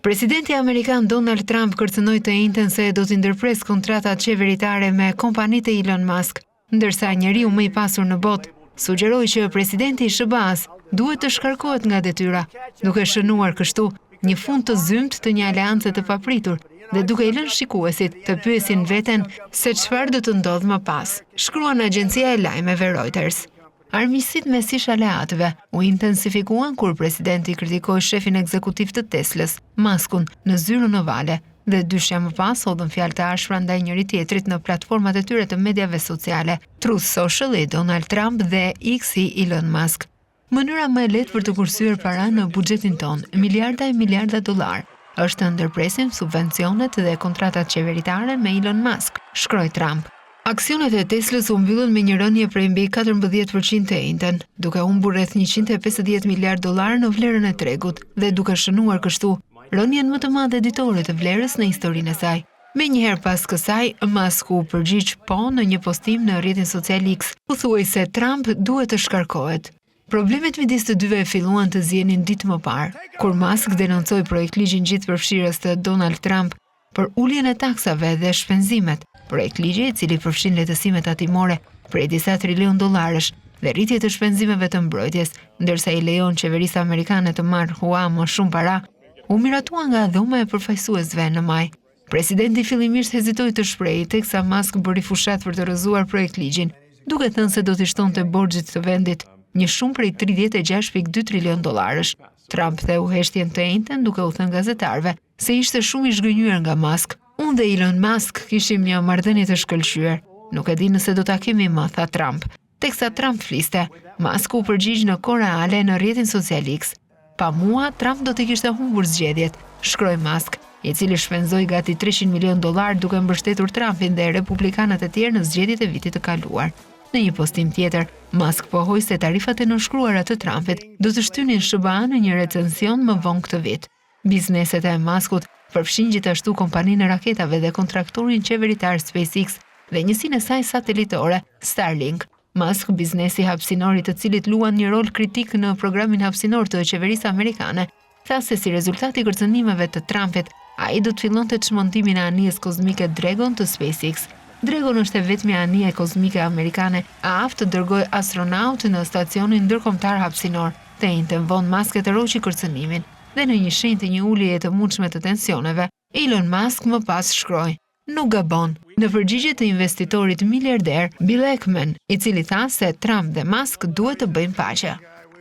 Presidenti amerikan Donald Trump kërcënoi të enjten se do t'i ndërpresë kontratat qeveritare me kompanitë e Elon Musk, ndërsa njeriu më i pasur në botë sugjeroi që presidenti i SHBA-së duhet të shkarkohet nga detyra, duke shënuar kështu një fund të zymtë të një aleance të papritur dhe duke i lënë shikuesit të pyesin veten se çfarë do të ndodhë më pas, shkruan agjencia e lajmeve Reuters. Armiqësitë mes ish-aleatëve u intensifikuan kur presidenti kritikoi shefin ekzekutiv të Teslës, Muskun, në zyrën ovale, dhe dyshja më pas hodhën fjalë të ashpra ndaj njëri-tjetrit në platformat e tyre të mediave sociale, Truth Social i Donald Trump dhe X i Elon Musk. Mënyra më e lehtë për të kursyer para në buxhetin tonë, miliarda e miliarda dollarë, është të ndërpresim subvencionet dhe kontratat qeveritare me Elon Musk, shkroi Trump. Aksionet e Teslës u mbyllën me një rënie prej mbi 14 për qind të enjten, duke humbur rreth 150 miliardë dollarë në vlerën e tregut dhe duke shënuar kështu rënien më të madhe ditore të vlerës në historinë e saj. Menjëherë pas kësaj, Musk u përgjigj po në një postim në rrjetin social X, ku thuhej se Trump duhet të shkarkohet. Problemet midis të dyve filluan të zienin ditë më parë, kur Musk denoncoi projektligjin gjithëpërfshirës të Donald Trump për uljen e taksave dhe shpenzimet, projektligji i cili përfshin lehtësime tatimore prej disa trilion dollarësh dhe rritje të shpenzimeve të mbrojtjes, ndërsa i lejon qeverisë amerikane të marrë hua më shumë para, u miratua nga Dhoma e Përfaqësuesve në maj. Presidenti fillimisht hezitoi të shprehej teksa Musk bëri fushatë për të rrëzuar projektligjin, duke thënë se do t'i shtonte borxhit të vendit një shumë prej 36.2 trilion dollarësh. Trump theu heshtjen të enjten duke u thënë gazetarëve se ishte shumë i zhgënjyer nga Musk. Unë dhe Elon Musk kishim një marrëdhënie të shkëlqyer. Nuk e di nëse do ta kemi më, tha Trump. Teksa Trump fliste, Musk u përgjigj në kohë reale në rrjetin social X. Pa mua, Trump do t'i kishte humbur zgjedhjet, shkroi Musk, i cili shpenzoi gati 300 milion dollarë duke mbështetur Trumpin dhe republikanët e tjerë në zgjedhjet e vitit të kaluar. Në një postim tjetër, Musk pohoi se tarifat e nënshkruara të Trumpit do të shtynin SHBA në një recension më vonë këtë vit. Bizneset e Muskut përfshijnë gjithashtu kompaninë e raketave dhe kontraktorin qeveritar SpaceX dhe njësinë e saj satelitore, Starlink. Musk, biznesi hapësinor i të cilit luan një rol kritik në programin hapësinor të qeverisë amerikane, tha se si rezultat i kërcënimeve të Trumpit, ai do të fillonte çmontimin e anijes kozmike Dragon të SpaceX. Dragon është e vetmja anije kozmike amerikane e aftë të dërgojë astronautë në stacionin ndërkombëtar hapësinor. Të enjten vonë Musk e tërhoqi kërcënimin dhe në një shenjë të një uljeje të mundshme të tensioneve, Elon Musk më pas shkroi, Nuk gabon, në përgjigje të investitorit miliarder Bill Ackman, i cili tha se Trump dhe Musk duhet të bëjnë paqe.